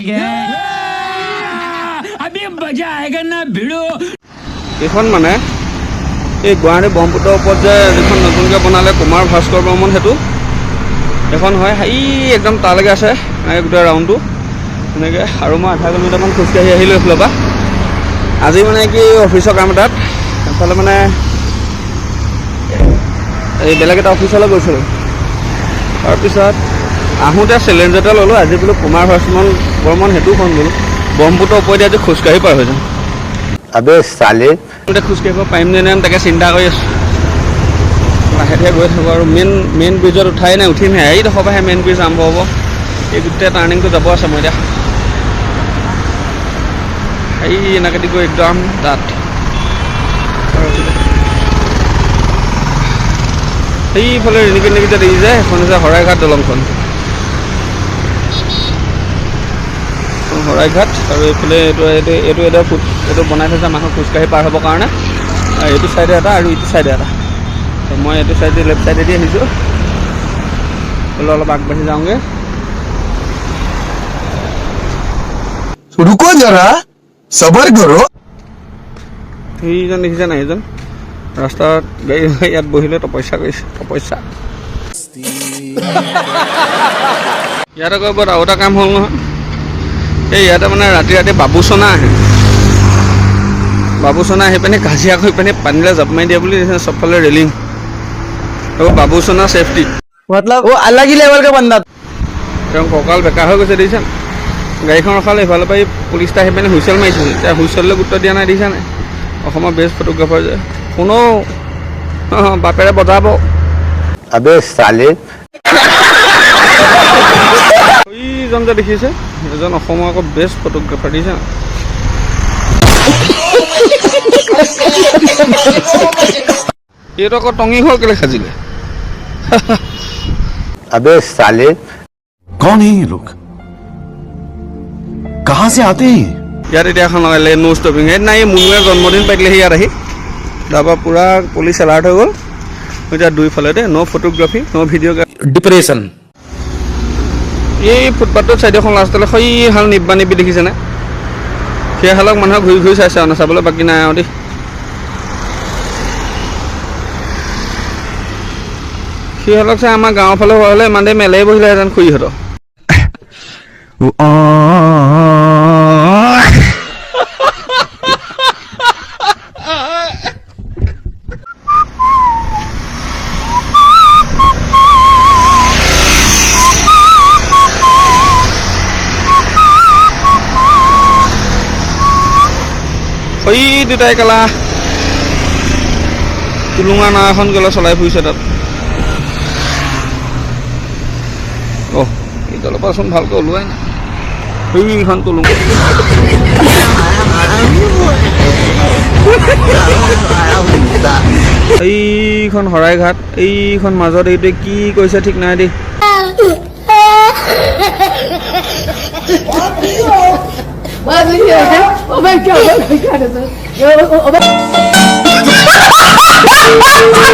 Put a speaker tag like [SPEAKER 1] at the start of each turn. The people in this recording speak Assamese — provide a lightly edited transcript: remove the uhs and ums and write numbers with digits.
[SPEAKER 1] है अभी मजा आएगा ना भिड़ो।
[SPEAKER 2] এইখন মানে এই গুৱাহাটী ব্ৰহ্মপুত্ৰৰ ওপৰত যে যিখন নতুনকৈ বনালে কুমাৰ ভাস্কৰ বৰ্মন সেতু, সেইখন হয়। এই একদম তালৈকে আছে এনেকৈ গোটেই ৰাউণ্ডটো এনেকৈ। আৰু মই আধা কিলোমিটাৰমান খোজকাঢ়ি আহিলোঁ এইফালৰ পৰা। আজি মানে কি অফিচৰ কাম এটাত এফালে মানে এই বেলেগ এটা অফিচলৈ গৈছিলোঁ। তাৰপিছত আহোঁতে চেলেঞ্জ এটা ল'লোঁ, আজি বোলো কুমাৰ ভাস্কৰ বৰ্মন সেতুখন বোলো ব্ৰহ্মপুত্ৰৰ ওপৰেদি আজি খোজকাঢ়ি পাৰ হৈ যাম।
[SPEAKER 3] अबे साले।
[SPEAKER 2] এতিয়া খোজকাঢ়িব পাৰিম নে নাই তাকে চিন্তা কৰি আছোঁ। লাহে ধীৰে গৈ থাকোঁ আৰু মেইন মেইন ব্ৰিজত উঠাই নাই, উঠিমহে। এইডোখৰ পৰাহে মেইন ব্ৰিজ আৰম্ভ হ'ব। এই গোটেই টাৰ্ণিংটো যাব আছে। মই এতিয়া এই এনেকৈ দি গৈ একদম তাত আৰু সেইফালে ৰিণিকি ৰিণিকি যে দেখিছে, সেইখন হৈছে শৰাইঘাট দলংখন, শৰাইঘাট। আৰু এইফালে এইটো এটা ফুট এইটো বনাই থৈছে মানুহ খোজকাঢ়ি পাৰ হ'বৰ কাৰণে। আৰু এইটো চাইডে এটা আৰু ইটো চাইডে এটা। তো মই এইটো চাইডে লেফ্ট চাইডেদি আহিছোঁ। বোলো অলপ আগবাঢ়ি যাওঁগৈ।
[SPEAKER 4] रुको जरा, सबर करो।
[SPEAKER 2] সেইজন দেখিছে নাই? সেইজন ৰাস্তাত গাড়ী ইয়াত বহিলৈ তপস্যা কৰিছে, তপস্যা। ইয়াত আকৌ বৰ আৰু এটা কাম হ'ল নহয়। এই ইয়াতে মানে ৰাতি ৰাতি বাবুচনা আহে। বাবুচনা আহি পিনি কাজিয়া কৰি পিনি পানীলৈ জাপ মাৰি দিয়া বুলি দিছে। চবফালে ৰেলিং আকৌ বাবুচনা ছেফটি।
[SPEAKER 5] मतलब वो अलग ही लेवल का बंदा।
[SPEAKER 2] তেওঁ কঁকাল বেকা হৈ গৈছে, দেখিছা? গাড়ীখন ৰখালে ইফালৰ পৰা এই পুলিচ এটা আহি পিনি হুইচেল মাৰিছিল। এতিয়া হুইচেললৈ গুৰুত্ব দিয়া নাই, দেখিছা নাই? অসমৰ বেষ্ট ফটোগ্ৰাফাৰ যে শুনো, বাপেৰে বজাব।
[SPEAKER 3] अबे साले।
[SPEAKER 2] এইজন যে দেখিছে, এজন অসমৰ আকৌ বেষ্ট ফটোগ্ৰাফাৰ, দেখিছা? এইটো আকৌ টঙি ঘৰ কেলে সাজিলে?
[SPEAKER 3] अबे साले।
[SPEAKER 4] कौन है ये लोग, कहां से आते हैं ये?
[SPEAKER 2] ইয়াত এতিয়া এখন লগালে ন' ষ্টপিং। সেইদিনা এই মুনুৱে জন্মদিন পাতিলেহি ইয়াত আহি। তাৰপৰা পূৰা পুলিচ এলাৰ্ট হৈ গ'ল। এতিয়া দুইফালে দেই ন' ফটোগ্ৰাফী, ন' ভিডিঅ'গ্ৰাফী।
[SPEAKER 6] ডিপ্ৰেছন।
[SPEAKER 2] এই ফুটপাথটোৰ চাইডে এখন লাষ্টলৈ সৈহাল নিব্বা নিব্বি দেখিছেনে? সেই হালক মানুহে ঘূৰি ঘূৰি চাইছে আৰু নাচাবলৈ বাকী নাই আৰু দেই। সেই হালক চাই আমাৰ গাঁৱৰ ফালে হোৱা হ'লে ইমান দেৰি মেলেই বহিলেহেঁতেন খুৰীহঁতৰ। সৈ দুটাই কেলা টুলুঙা নাও এখন গ'লে চলাই ফুৰিছে তাত। অহ, এইডালৰ পৰাচোন ভালকৈ ওলোৱাই নাই। সেইখন টুলুঙা, এইখন শৰাইঘাট, এইখন মাজত এইটোৱে কি কৰিছে ঠিক নাই দেই।
[SPEAKER 7] Oh my God, oh my God. Oh my